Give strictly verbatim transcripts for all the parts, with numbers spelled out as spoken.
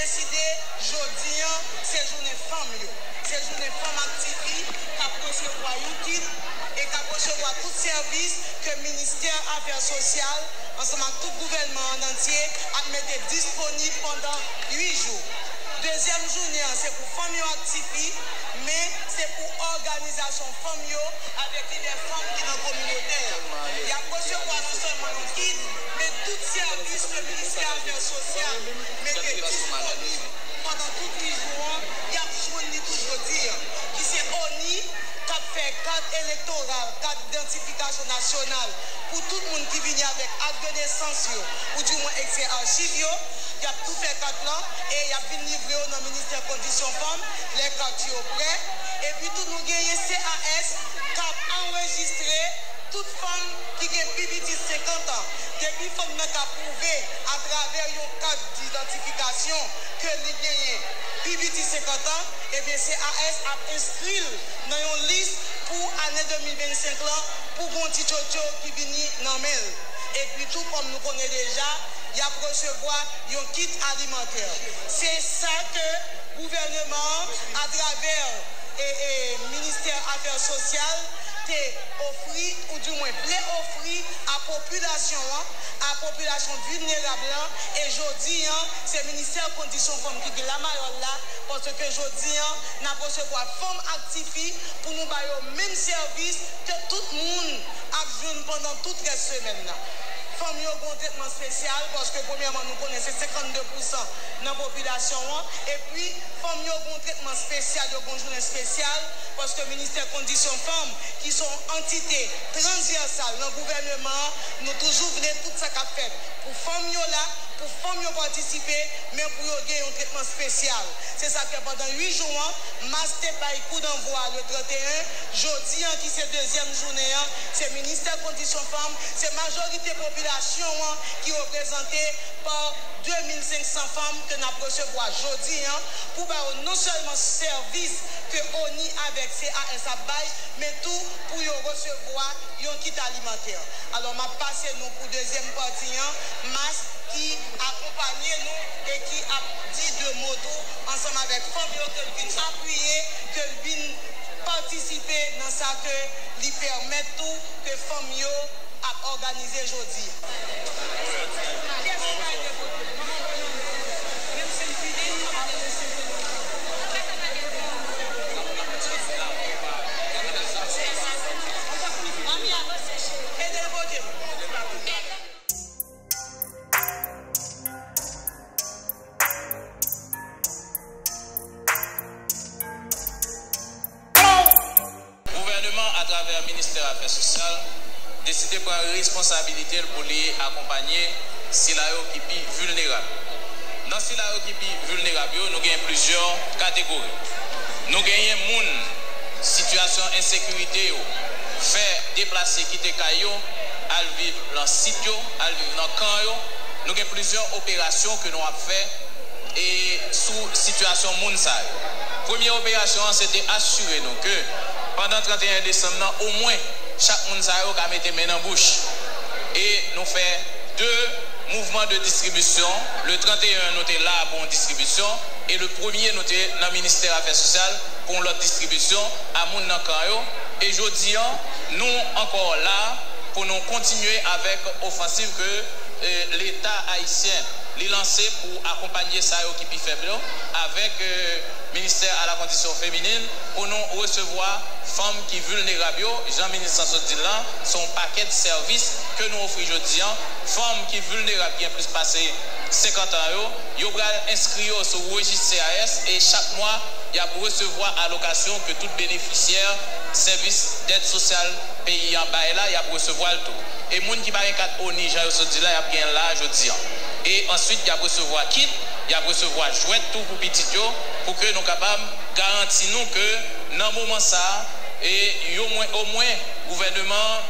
Deside jodi an, se jounen fanm yo. Se jounen fanm ak tifi k ap resevwa yon kit e k ap resevwa tout sèvis ke Ministè Afè Sosyal ansanm ak tout gouvènman an antye ap mete disponib pandan uit jou. Dezyèm jounen an, se pou fanm yo ak tifi, men se pou òganizasyon fanm yo avèk lidè fanm ki nan kominote a. Y ap resevwa non sèlman yon kit, men tout sèvis ke Ministè Afè Sosyal mete disponib pandan tout uit jou an, y ap jwenn li tou jodi an, ki se ONI k ap fè kat elektoral, kat idantifikasyon nasyonal pou tout moun ki vini avèk ak de nesans yo, oudimwen eksè achiv yo. Y ap tou fè kat lan e y ap vin livre yo nan Ministè Kondisyon Fanm, lè kat yo prè. Epi tou, nou genyen C A S k ap anrejistre tout fanm ki gen pi piti senkant an. Depi fanm nan ka pwouve atravè yon kat didantifikasyon ke li genyen pi piti senkant an, ebyen, C A S ap enskri l nan yon lis pou ane de mil vennsenk lan, pou gon ti tchotcho ki vini nan men l. Epi tou, kòm nou konnen deja, y ap resevwa yon kit alimantè. Se sa ke gouvèneman an, atravè e, e, Ministè Afè Sosyal, te ofri, oudimwen vle ofri a popilasyon an, a popilasyon vilnerab lan, e jodi an, se Ministè Kondisyon Fanm ki gen lamayòl la, paske jodi an, n ap resevwa fanm ak tifi pou nou ba yo menm sèvis ke tout moun ap jwenn pandan tout rès semèn nan. Fanm yo gen yon tretman espesyal, paske premyèman, nou konnen se senkannde pousan nan popilasyon an, epi fanm yo gen yon tretman espesyal, yo gen yon jounen espesyal, paske Ministè Kondisyon Fanm, ki se yon antite transvèsal nan gouvèneman an, nou toujou vle tout sa k ap fèt pou fanm yo la, pou fanm yo patisipe, men pou yo gen yon tretman espesyal. Se sa k fè pandan uit jou an, MAS te bay koudannvwa le trannteyen, jodi an ki se dezyèm jounen an, se Ministè Kondisyon Fanm, se majorite popilasyon an ki reprezante pa de mil senk san fanm ke n ap resevwa jodi an pou ba yo non sèlman sèvis ke ONI avèk C A S ap bay, men tou pou yo resevwa yon kit alimantè. Alò, m ap pase nou pou dezyèm pati an, MAS ki akonpanye nou e ki ap di de mo tou ansanm avèk fanm yo ke l vin apiye, ke l vin patisipe nan sa ke li pèmèt tou ke fanm yo ap òganize jodi a. Gouvèneman, atravè Ministè Afè Sosyal, deside pran responsabilite l pou li akonpanye sila yo ki pi vilnerab. Nan sila yo ki pi vilnerab yo, nou gen plizyè kategori. Nou genyen moun sitiyasyon ensekirite yo fè deplase kite kay yo, al viv nan sit yo, al viv nan kan yo. Nou gen plizyè operasyon ke nou ap fè e sou sitiyasyon moun sa yo. Premye operasyon an, se te asire nou ke pandan trannteyen desanm nan, omwen chak moun sa yo ka mete men nan bouch. E nou fè de mouvman de distribisyon. Le trannteyen, nou te la pou yon distribisyon. E le premye, nou te nan Ministè Afè Sosyal pou yon lòt distribisyon a moun nan kan yo. E jodi an, nou ankò la pou nou kontinye avèk ofansiv ke, e, Leta ayisyen li lanse pou akonpanye sa yo ki pi fèb yo, avèk, e, Ministè a la Kondisyon Feminin, pou nou resevwa fanm ki vilnerab yo. Jan minis lan sot di l lan, se yon pakèt sèvis ke nou ofri jodi an. Fanm ki vilnerab, ki gen plis pase senkant an yo, yo pral enskri yo sou rejis C A S e chak mwa, y ap resevwa alokasyon ke tout benefisyè sèvis dèd sosyal peyi an bay la, y ap resevwa l tou. E moun ki pa gen kat ONI, jan yo sot di la, y ap gen l la jodi an. E answit, y ap resevwa kit, y ap resevwa jwèt tou pou pitit yo, pou ke nou kapab garanti nou ke nan moman sa a, e yo mwen, omwen gouvèneman an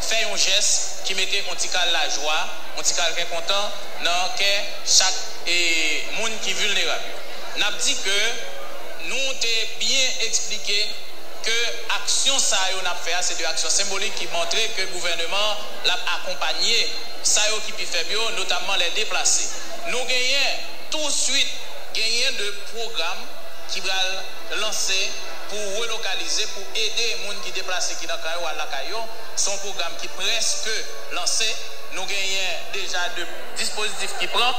fè yon jès ki mete yon ti kal lajwa, yon ti kal kè kontan nan kè chak, e, moun ki vilnerab yo. N ap di ke nou te byen eksplike ke aksyon sa yo n ap fè a, se de aksyon senbolik ki montre ke gouvèneman an l ap akonpanye sa yo ki pi fèb yo, notamman lè deplase. Nou genyen tou swit Genyen de pwogram ki pral lanse pou relokalize, pou ede moun ki deplase ki nan kay yo al lakay yo. Se yon pwogram ki prèske lanse. Nou genyen deja de dispozitif ki pran.